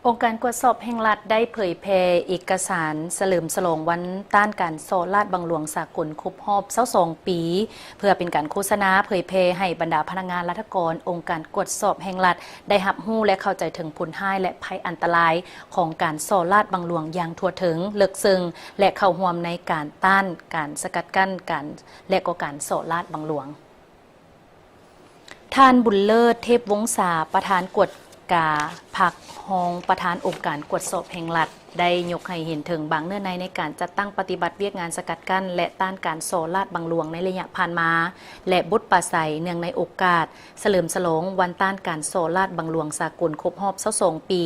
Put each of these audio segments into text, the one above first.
ອົງການກວດສອບແຫ່ງລັດໄດ້ເຜີຍແຜ່ເອກະສານສະເຫຼີມສະຫຼອງວັນຕ້ານການສໍ້ລາດບັງຫຼວງສາກົນຄົບຮອບຊາວສອງປີ ເພື່ອເປັນການໂຄສະນາເຜີຍແຜ່ໃຫ້ບັນດາພະນັກງານລັດຖະກອນອົງການກວດສອບແຫ່ງລັດ ໄດ້ຮັບຮູ້ ແລະ ເຂົ້າໃຈເຖິງຜົນຮ້າຍ ແລະ ໄພອັນຕະລາຍຂອງການສໍ້ລາດບັງຫຼວງຢ່າງທົ່ວເຖິງ, ເລິກເຊິ່ງ ແລະ ເຂົ້າຮ່ວມໃນການຕ້ານ, ການສະກັດກັ້ນ, ການ ແລະ ກໍການສໍ້ລາດບັງຫຼວງ. ທ່ານ ບຸນເລີດ ເທບວົງສາ ປະທານກວດກາພັກ ຮອງປະທານອົງການກວດສອບແຫ່ງລັດ ໄດ້ຍົກໃຫ້ເຫັນເຖິງບາງເນື້ອໃນໃນການຈັດຕັ້ງປະຕິບັດວຽກງານສະກັດກັ້ນ ແລະ ຕ້ານການສໍ້ລາດບັງຫຼວງໃນໄລຍະຜ່ານມາ ແລະ ບົດປາໄສເນື່ອງໃນໂອກາດສະເຫຼີມສະຫຼອງວັນຕ້ານການສໍ້ລາດບັງຫຼວງສາກົນຄົບຮອບຊາວສອງປີ,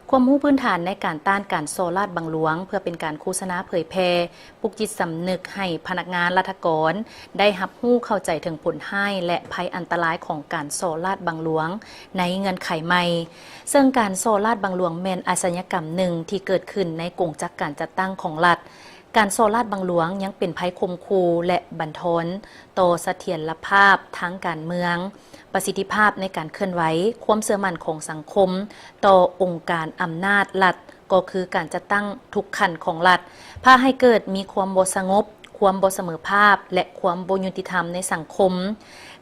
ຄວາມຮູ້ພື້ນຖານໃນການຕ້ານການສໍ້ລາດບັງຫຼວງ ເພື່ອເປັນການໂຄສະນາເຜີຍແຜ່ ປຸກຈິດສຳນຶກໃຫ້ພະນັກງານລັດຖະກອນໄດ້ຮັບຮູ້ເຂົ້າໃຈເຖິງຜົນຮ້າຍ ແລະ ໄພອັນຕະລາຍຂອງການສໍ້ລາດບັງຫຼວງໃນເງື່ອນໄຂໃໝ່, ເຊິ່ງການສໍ້ລາດບັງຫຼວງແມ່ນອາຊະຍາກຳໜຶ່ງທີ່ເກີດຂຶ້ນໃນກົງຈັກການຈັດຕັ້ງຂອງລັດ. ການສໍ້ລາດບັງຫຼວງຍັງເປັນໄພຂົ່ມຂູ່ ແລະ ບັນທອນຕໍ່ສະຖຽນລະພາບທາງການເມືອງ, ປະສິດທິພາບໃນການເຄື່ອນໄຫວ, ຄວາມເຊື່ອໝັ້ນຂອງສັງຄົມຕໍ່ອົງການອຳນາດລັດ ກໍຄືການຈັດຕັ້ງທຸກຂັ້ນຂອງລັດ, ພາໃຫ້ເກີດມີຄວາມບໍ່ສະຫງົບ, ຄວາມບໍ່ສະເໝີພາບ ແລະ ຄວາມບໍ່ຍຸຕິທຳໃນສັງຄົມ.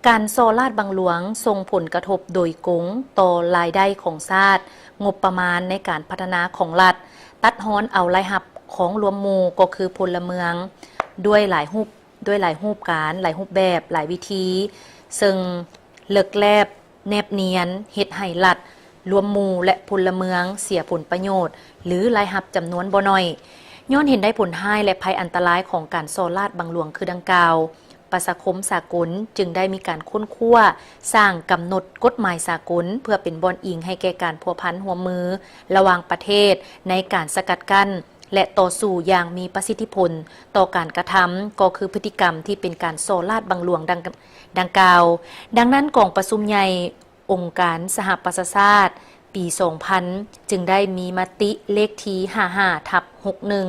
ການສໍ້ລາດບັງຫຼວງສົ່ງຜົນກະທົບໂດຍກົງຕໍ່ລາຍໄດ້ຂອງຊາດ, ງົບປະມານໃນການພັດທະນາຂອງລັດ, ຕັດຮອນເອົາລາຍຮັບຂອງລວມໝູ່ ກໍຄືພົນລະເມືອງ ດ້ວຍຫຼາຍຮູບ ດ້ວຍຫຼາຍຮູບການ, ຫຼາຍຮູບແບບ, ຫຼາຍວິທີ, ເຊິ່ງເລິກແລບ ແນບນຽນ ເຮັດໃຫ້ລັດ, ລວມໝູ່ ແລະ ພົນລະເມືອງເສຍຜົນປະໂຫຍດ ຫຼື ລາຍຮັບຈຳນວນບໍ່ໜ້ອຍ. ຍ້ອນເຫັນໄດ້ຜົນຮ້າຍ ແລະ ໄພອັນຕະລາຍຂອງການສໍ້ລາດບັງຫຼວງຄືດັ່ງກ່າວ, ປະຊາຄົມສາກົນຈຶ່ງໄດ້ມີການຄົ້ນຄວ້າ, ສ້າງກຳນົດກົດໝາຍສາກົນ ເພື່ອເປັນບ່ອນອີງໃຫ້ແກ່ການພົວພັນຮ່ວມມືລະຫວ່າງປະເທດໃນການສະກັດກັ້ນ ແລະ ຕໍ່ສູ້ຢ່າງມີປະສິດທິຜົນຕໍ່ການກະທຳ, ກໍຄືພຶດຕິກຳທີ່ເປັນການສໍ້ລາດບັງຫຼວງດັ່ງ ດັ່ງກ່າວ. ດັ່ງນັ້ນ, ກອງປະຊຸມໃຫຍ່ອົງການສະຫະປະຊາຊາດປີສອງພັນ ຈຶ່ງໄດ້ມີມະຕິເລກທີຫ້າຫ້າທັບຫົກໜຶ່ງ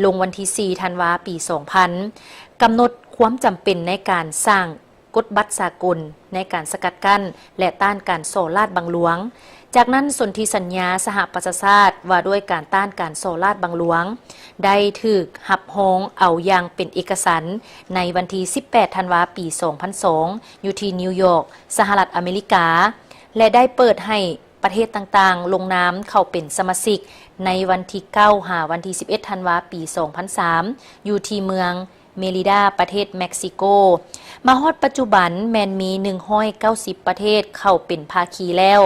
ລົງວັນທີສີ່ທັນວາປີສອງພັນ ກຳນົດຄວາມຈຳເປັນໃນການສ້າງ ກົດບັດສາກົນໃນການສະກັດກັ້ນ ແລະ ຕ້ານການສໍ້ລາດບັງຫຼວງ. ຈາກນັ້ນ, ສົນທິສັນຍາສະຫະປະຊາຊາດວ່າດ້ວຍການຕ້ານການສໍ້ລາດບັງຫຼວງ ໄດ້ຖືກຮັບຮອງເອົາຢ່າງເປັນເອກະສັນໃນວັນທີສິບແປດທັນວາປີສອງພັນສອງ ຢູ່ທີ່ນິວຢອກ, ສະຫະລັດອາເມລິກາ ແລະ ໄດ້ເປີດໃຫ້ປະເທດຕ່າງໆລົງນາມເຂົ້າເປັນສະມາຊິກໃນວັນທີເກົ້າຫາວັນທີສິບເອັດທັນວາປີສອງພັນສາມ ຢູ່ທີ່ເມືອງ ເມລິດາ ປະເທດເມັກຊິໂກ. ມາຮອດປັດຈຸບັນແມ່ນມີໜຶ່ງຮ້ອຍເກົ້າສິບປະເທດເຂົ້າເປັນພາຄີແລ້ວ.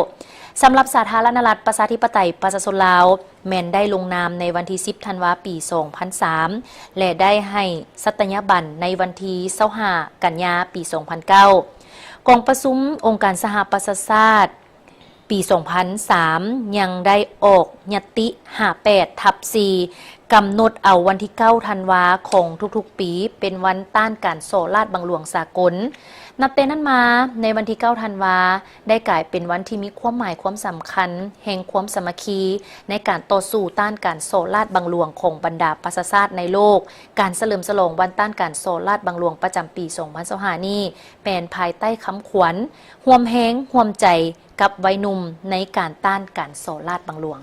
ສຳລັບສາທາລະນະລັດປະຊາທິປະໄຕປະຊາຊົນລາວ ແມ່ນໄດ້ລົງນາມໃນວັນທີສິບທັນວາປີສອງພັນສາມ ແລະ ໄດ້ໃຫ້ສັດຕະຍາບັນໃນວັນທີຊາວຫ້າກັນຍາປີສອງພັນເກົ້າ. ກອງປະຊຸມອົງການສະຫະປະຊາຊາດ ປີສອງພັນສາມ ຍັງໄດ້ອອກຍັດຕິຫ້າແປດທັບສີ່ ກຳນົດເອົາວັນທີເກົ້າທັນວາຂອງທຸກໆປີ ເປັນວັນຕ້ານການສໍ້ລາດບັງຫຼວງສາກົນ. ນັບແຕ່ນັ້ນມາ, ໃນວັນທີເກົ້າທັນວາ ໄດ້ກາຍເປັນວັນທີ່ມີຄວາມໝາຍຄວາມສຳຄັນແຫ່ງຄວາມສາມັກຄີໃນການຕໍ່ສູ້ຕ້ານການສໍ້ລາດບັງຫຼວງຂອງບັນດາປະຊາຊາດໃນໂລກ. ການສະເຫຼີມສະຫຼອງວັນຕ້ານການສໍ້ລາດບັງຫຼວງປະຈຳປີສອງພັນຊາວຫ້ານີ້ ແມ່ນພາຍໃຕ້ຄຳຂວັນ ຮ່ວມແຮງຮ່ວມໃຈ ກັບໄວໜຸ່ມໃນການຕ້ານການສໍ້ລາດບັງຫຼວງ.